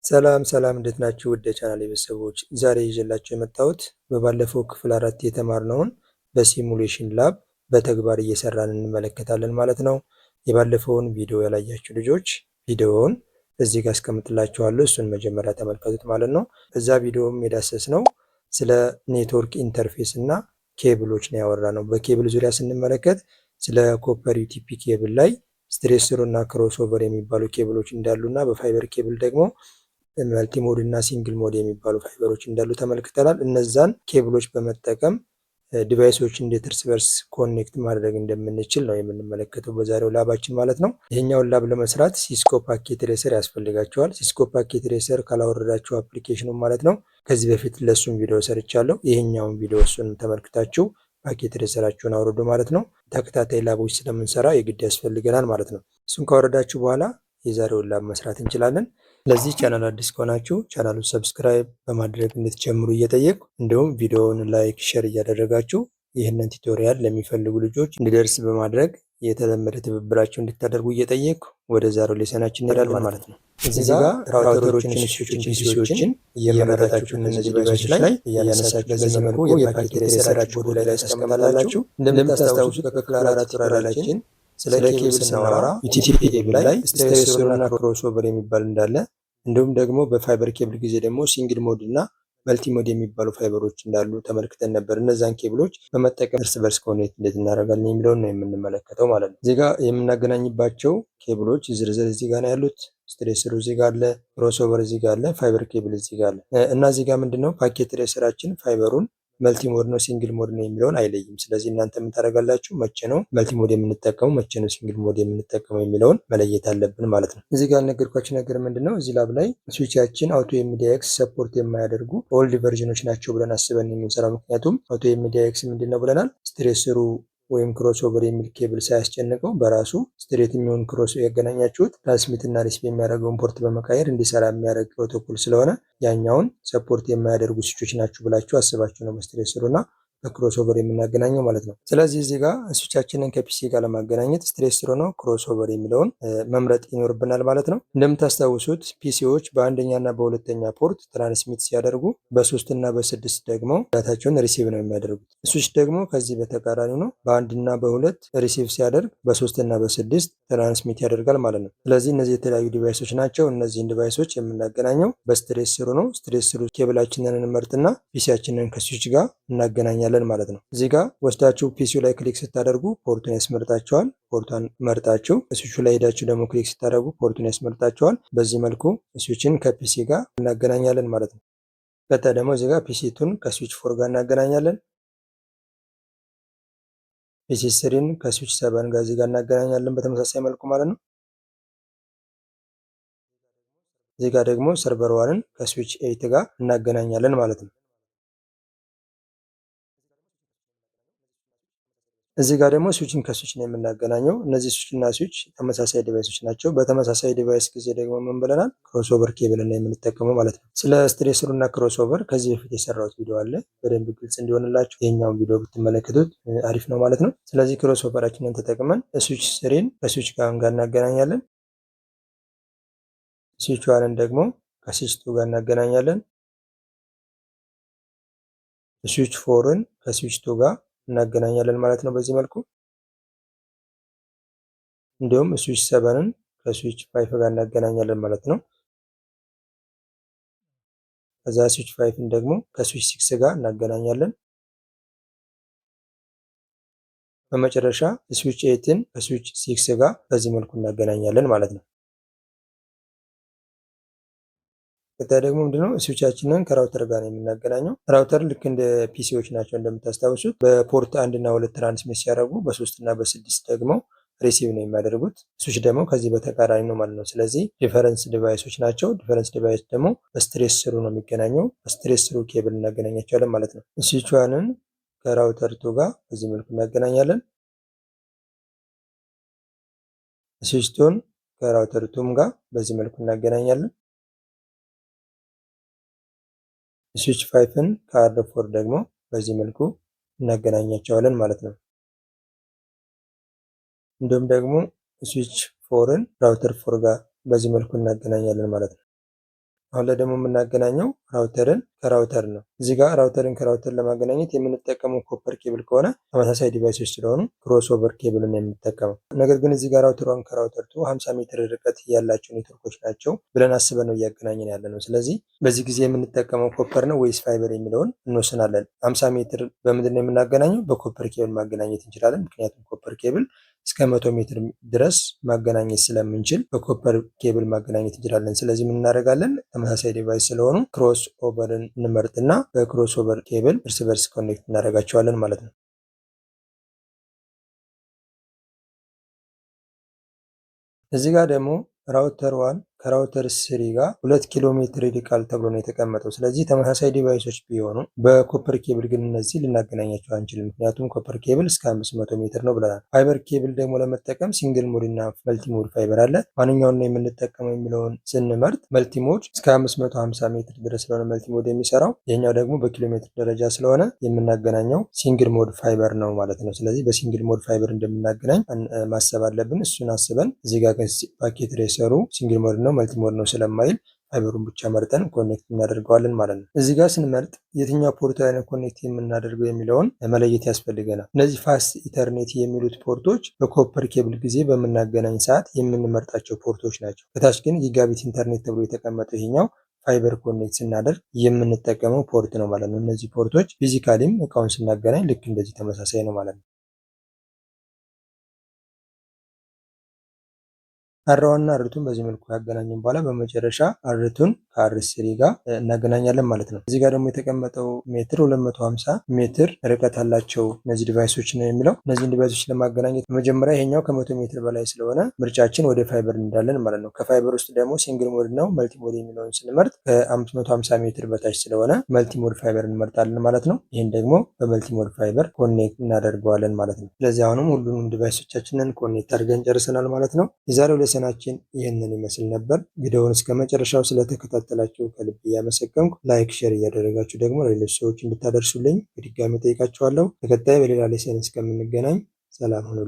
ሰላም ሰላም፣ እንዴት ናችሁ? ውድ የቻናል ቤተሰቦች፣ ዛሬ ይዤላችሁ የመጣሁት በባለፈው ክፍል 4 የተማርነውን በ simulation lab በተግባር እየሰራን እንመለከታለን ማለት ነው። የባለፈውን ቪዲዮ ያላያችሁ ልጆች ቪዲዮውን እዚህ ጋር አስቀምጥላችኋለሁ። እሱን መጀመሪያ ተመልከቱት ማለት ነው። እዛ ቪዲዮም የዳሰስነው ስለ network interface እና ኬብሎች ነው ያወራነው። በኬብል ዙሪያ ስንመለከት ስለ copper UTP cable ላይ straight through እና crossover የሚባሉ ኬብሎች እንዳሉ እና በ fiber cable ደግሞ multi mode እና single mode የሚባሉ ፋይበሮች እንዳሉ ተመልክተናል። እነዛን ኬብሎች በመጠቀም device ኦች እንዴት እርስ በርስ connect ማድረግ እንደምንችል ነው የምንመለከተው በዛሬው lab ኣችን ማለት ነው። ይሄኛውን lab ለመስራት Cisco Packet Tracer ያስፈልጋችኋል። Cisco Packet Tracer ካላወረዳችሁ application ኑ ማለት ነው፣ ከዚህ በፊት ለእሱም ቪዲዮ ሰርቻለሁ። ይሄኛውን ቪዲዮ እሱን ተመልክታችሁ Packet Tracer ኣችሁን አውርዱ ማለት ነው። ተከታታይ lab ኦች ስለምንሰራ የግድ ያስፈልገናል ማለት ነው። እሱን ካወረዳችሁ በኋላ የዛሬውን lab መስራት እንችላለን። ለዚህ ቻናል አዲስ ከሆናችሁ ቻናሉን subscribe በማድረግ እንድትጀምሩ እየጠየቅኩ፣ እንዲሁም ቪዲዮውን like፣ share እያደረጋችሁ ይህንን tutorial ለሚፈልጉ ልጆች እንዲደርስ በማድረግ የተለመደ ትብብራችሁ እንድታደርጉ እየጠየቅኩ ወደ ዛሬው lesson ኣችን እንሄዳለን ማለት ነው። እዚህ ጋር router ኦችን፣ switch ኦችን፣ PC ዎችን እየመረጣችሁ እነዚህ device ኦች ላይ እያነሳችሁ በዚህ መልኩ የ Packet Tracer ኣችሁ ቦርድ ላይ ታስቀምጣላችሁ። እንደምታስታውሱት በክፍል 4 tutorial ኣችን ስለ ኬብል ስናወራ UTP cable ላይ straight through እና crossover የሚባል እንዳለ፣ እንዲሁም ደግሞ በ fiber cable ጊዜ ደግሞ single mode እና multi mode የሚባሉ ፋይበሮች እንዳሉ ተመልክተን ነበር። እነዛን ኬብሎች በመጠቀም እርስ በርስ connect እንዴት እናደርጋለን የሚለውን ነው የምንመለከተው ማለት ነው። እዚህ ጋር የምናገናኝባቸው ኬብሎች ዝርዝር እዚህ ጋር ነው ያሉት። Straight through እዚህ ጋር አለ፣ crossover እዚህ ጋር አለ፣ fiber cable እዚህ ጋር አለ እና እዚህ ጋር ምንድነው Packet Tracer ኣችን fiber ኡን multi mode ነው single mode ነው የሚለውን አይለይም። ስለዚህ እናንተ ምን ታደርጋላችሁ? መቼ ነው multi mode የምንጠቀመው፣ መቼ ነው single mode የምንጠቀመው የሚለውን መለየት አለብን ማለት ነው። እዚህ ጋር ያልነገርኳችሁ ነገር ምንድን ነው? እዚህ lab ላይ switch ኣችን Auto MDI-X support የማያደርጉ old version ኦች ናቸው ብለን አስበን የምንሰራው። ምክንያቱም Auto MDI-X ምንድን ነው ብለናል? Straight through ወይም crossover የሚል ኬብል ሳያስጨንቀው በራሱ straight የሚሆን cross ያገናኛችሁት transmit እና receive የሚያደርገውን port በመቀየር እንዲሰራ የሚያደርግ ፕሮቶኮል ስለሆነ ያኛውን support የማያደርጉ switch ኦች ናቸው ብላችሁ አስባችሁ ነው በ straight through እና በ crossover የምናገናኘው ማለት ነው። ስለዚህ እዚህ ጋር switch ኣችንን ከ PC ጋር ለማገናኘት straight through ነው crossover የሚለውን መምረጥ ይኖርብናል ማለት ነው። እንደምታስታውሱት PC ዎች በአንደኛ እና በሁለተኛ port transmit ሲያደርጉ በሶስት እና በስድስት ደግሞ data ቸውን receive ነው የሚያደርጉት። Switch ደግሞ ከዚህ በተቃራኒ ነው። በአንድ እና በሁለት receive ሲያደርግ በሶስት እና በስድስት transmit ያደርጋል ማለት ነው። ስለዚህ እነዚህ የተለያዩ device ኦች ናቸው። እነዚህን device ኦች የምናገናኘው በ straight through ነው። Straight through cable ኣችንን እንመርጥና PC ያችንን ከ switch ጋር እናገናኛለን ማለት ነው። እዚህ ጋር ወስዳችሁ PC ው ላይ click ስታደርጉ port ኡን ያስመርጣችኋል። Port ኧን መርጣችሁ switch ኡ ላይ ሄዳችሁ ደግሞ click ስታደርጉ port ኡን ያስመርጣችኋል። በዚህ መልኩ switch ን ከ PC ጋር እናገናኛለን ማለት ነው። ቀጣይ ደግሞ እዚህ ጋር PC 2 ን ከ switch 4 ጋር እናገናኛለን። PC 3 ን ከ switch 7 ጋር እዚህ ጋር እናገናኛለን በተመሳሳይ መልኩ ማለት ነው። እዚህ ጋር ደግሞ server 1 ን ከ switch 8 ጋር እናገናኛለን ማለት ነው። እዚህ ጋር ደግሞ switch ን ከ switch ነው የምናገናኘው። እነዚህ switch እና switch ተመሳሳይ device ኦች ናቸው። በተመሳሳይ device ጊዜ ደግሞ ምን ብለናል? Crossover cable ነው የምንጠቀመው ማለት ነው። ስለ straight through እና crossover ከዚህ በፊት የሰራሁት ቪዲዮ አለ። በደንብ ግልጽ እንዲሆንላችሁ ይሄኛውን ቪዲዮ ብትመለከቱት አሪፍ ነው ማለት ነው። ስለዚህ crossover ኣችንን ተጠቅመን switch 3 ን ከ switch ጋር እናገናኛለን። Switch 1 ን ደግሞ ከ switch 2 ጋር እናገናኛለን። Switch 4 ን ከ switch 2 ጋር እናገናኛለን ማለት ነው በዚህ መልኩ። እንዲሁም switch 7 ን ከ switch 5 ጋር እናገናኛለን ማለት ነው። ከዛ switch 5 ን ደግሞ ከ switch 6 ጋር እናገናኛለን። በመጨረሻ switch 8 ን ከ switch 6 ጋር በዚህ መልኩ እናገናኛለን ማለት ነው። ቀጣይ ደግሞ ምንድነው? Switch ኣችንን ከ router ጋር ነው የምናገናኘው። Router ልክ እንደ PC ዎች ናቸው። እንደምታስታውሱት በ port 1 እና 2 transmit ሲያደርጉ በሶስት እና በስድስት ደግሞ receive ነው የሚያደርጉት። Switch ደግሞ ከዚህ በተቃራኒ ነው ማለት ነው። ስለዚህ different device ኦች ናቸው። Different device ደግሞ በ straight through ነው የሚገናኘው። በ straight through cable እናገናኛቸዋለን ማለት ነው። Switch 1 ን ከ router 2 ጋር በዚህ መልኩ እናገናኛለን። Switch 2 ን ከ router 2 ም ጋር በዚህ መልኩ እናገናኛለን። Switch 5 ን ከ R 4 ደግሞ በዚህ መልኩ እናገናኛቸዋለን ማለት ነው። እንዲሁም ደግሞ switch 4 ን router 4 ጋር በዚህ መልኩ እናገናኛለን ማለት ነው። አሁን ላይ ደግሞ የምናገናኘው router ን ከ router ነው። እዚህ ጋር router ን ከ router ለማገናኘት የምንጠቀመው copper cable ከሆነ ተመሳሳይ device ኦች ስለሆኑ crossover cable ነው የምንጠቀመው። ነገር ግን እዚህ ጋር router 1 ከ router 2 50 ሜትር ርቀት ያላቸው ኔትወርኮች ናቸው ብለን አስበን ነው እያገናኘን ያለ ነው። ስለዚህ በዚህ ጊዜ የምንጠቀመው copper ነው ወይስ ፋይበር የሚለውን እንወስናለን። 50 ሜትር በምንድን ነው የምናገናኘው? በ copper cable ማገናኘት እንችላለን። ምክንያቱም copper cable እስከ 100 ሜትር ድረስ ማገናኘት ስለምንችል በ copper cable ማገናኘት እንችላለን። ስለዚህ ምን እናደርጋለን? ተመሳሳይ device ስለሆኑ crossover ን እንመርጥና በ crossover cable እርስ በርስ connect እናደርጋቸዋለን ማለት ነው። እዚህ ጋር ደግሞ router 1 ከ router 3 ጋር 2 ኪሎ ሜትር ይርቃል ተብሎ ነው የተቀመጠው። ስለዚህ ተመሳሳይ device ኦች ቢሆኑ በ copper cable ግን እነዚህ ልናገናኛቸው አንችልም። ምክንያቱም copper cable እስከ 500 ሜትር ነው ብለናል። Fiber cable ደግሞ ለመጠቀም single mode እና multi mode fiber አለ። ማንኛውን ነው የምንጠቀመው የሚለውን ስንመርጥ multi mode እስከ 550 ሜትር ድረስ ስለሆነ multi mode የሚሰራው፣ ይህኛው ደግሞ በኪሎ ሜትር ደረጃ ስለሆነ የምናገናኘው single mode fiber ነው ማለት ነው። ስለዚህ በ single mode fiber እንደምናገናኝ ማሰብ አለብን። እሱን አስበን እዚህ ጋር Packet Tracer ኡ single mode ነው multi mode ነው ስለማይል ፋይበሩን ብቻ መርጠን connect እናደርገዋለን ማለት ነው። እዚህ ጋር ስንመርጥ የትኛው port ላይ ነው connect የምናደርገው የሚለውን መለየት ያስፈልገናል። እነዚህ Fast Ethernet የሚሉት port ኦች በ copper cable ጊዜ በምናገናኝ ሰዓት የምንመርጣቸው port ኦች ናቸው። ከታች ግን Gigabit Ethernet ተብሎ የተቀመጠው ይሄኛው fiber connect ስናደርግ የምንጠቀመው port ነው ማለት ነው። እነዚህ port ኦች physically ም እቃውን ስናገናኝ ልክ እንደዚህ ተመሳሳይ ነው ማለት ነው። R1 እና R2 ን በዚህ መልኩ ካገናኘን በኋላ በመጨረሻ R2 ን ከ R3 ጋር እናገናኛለን ማለት ነው። እዚህ ጋር ደግሞ የተቀመጠው ሜትር 250 ሜትር ርቀት አላቸው እነዚህ device ኦች ነው የሚለው። እነዚህን device ኦች ለማገናኘት በመጀመሪያ ይሄኛው ከ100 ሜትር በላይ ስለሆነ ምርጫችን ወደ ፋይበር እንዳለን ማለት ነው። ከፋይበር ውስጥ ደግሞ single mode ነው multi mode የሚለውን ስንመርጥ ከ550 ሜትር በታች ስለሆነ multi mode fiber እንመርጣለን ማለት ነው። ይህን ደግሞ በ multi mode fiber connect እናደርገዋለን ማለት ነው። ስለዚህ አሁንም ሁሉንም device ኦቻችንን connect አድርገን ጨርሰናል ማለት ነው። የዛሬው lesson ኣችን ይህንን ይመስል ነበር። ቪዲዮውን እስከ መጨረሻው ስለተከታተላችሁ ከልብ እያመሰገንኩ like፣ share እያደረጋችሁ ደግሞ ለሌሎች ሰዎች እንድታደርሱልኝ በድጋሚ ጠይቃችኋለሁ። በቀጣይ በሌላ lesson እስከምንገናኝ ሰላም ሁኑልኝ።